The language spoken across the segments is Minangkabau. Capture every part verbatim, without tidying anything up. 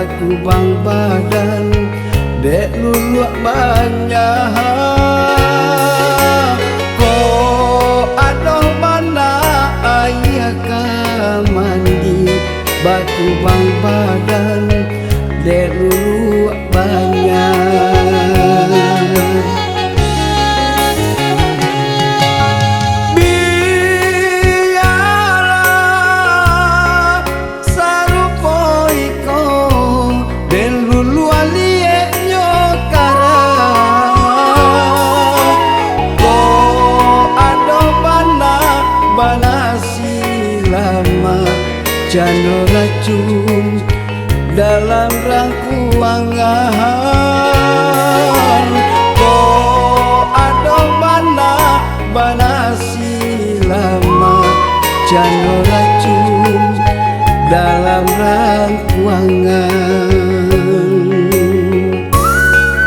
Bakubang badan dek luluak banyak. Kok adoh bana aia ka mandi, bakubang badan dek luluak banyak. Bialah sarupo iko, den luluak lieknyo kara. Kok ado bana, bana silamak, cando racun dalam rangkuangan. Kok ado bana, bana silamak, cando racun dalam rangkuangan.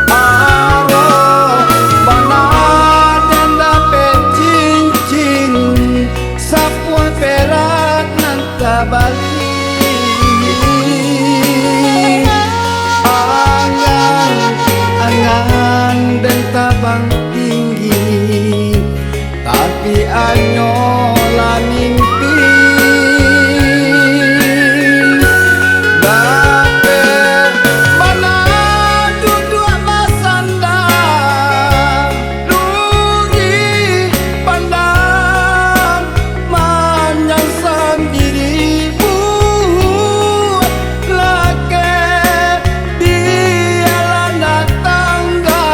Aroh bana den dapek cincin, sapuah perak nan tabali. Angan-angan den tabang tinggi, tapi anyolah mimpi. Dapek bana duduak basanda, lurih pandang manyang sandiri, buek lakek di alah nan tangga,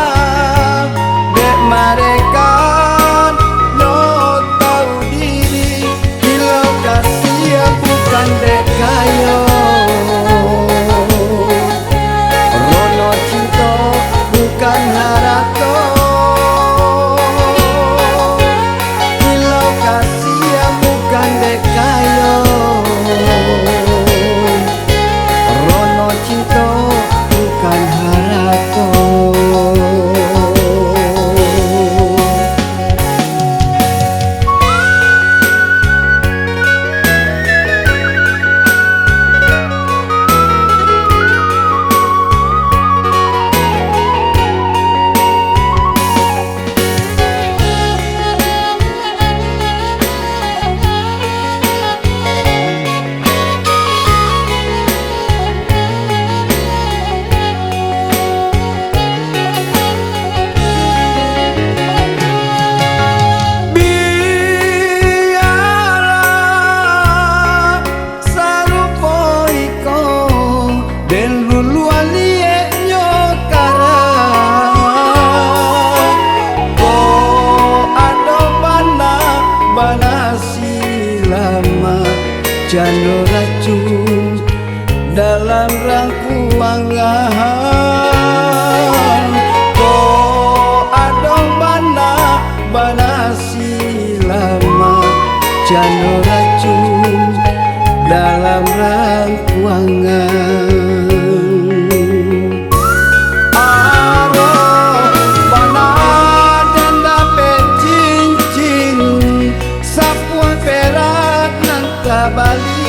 dek mareka nyo tau diri. Kilau kasiah bukan dek kayo, rono cinto bukan harato. Kilau kasiah bukan dek kayo, rono cinto bukan harato. Bialah sarupo iko, den luluak lieknyo kara. Kok ado bana, bana silamak, cando racun dalam rangkuangan. Kok ado bana, bana silamak, cando racun dalam rangkuangan. Aroh bana den dapek cincin, sapuah perak nan tabali.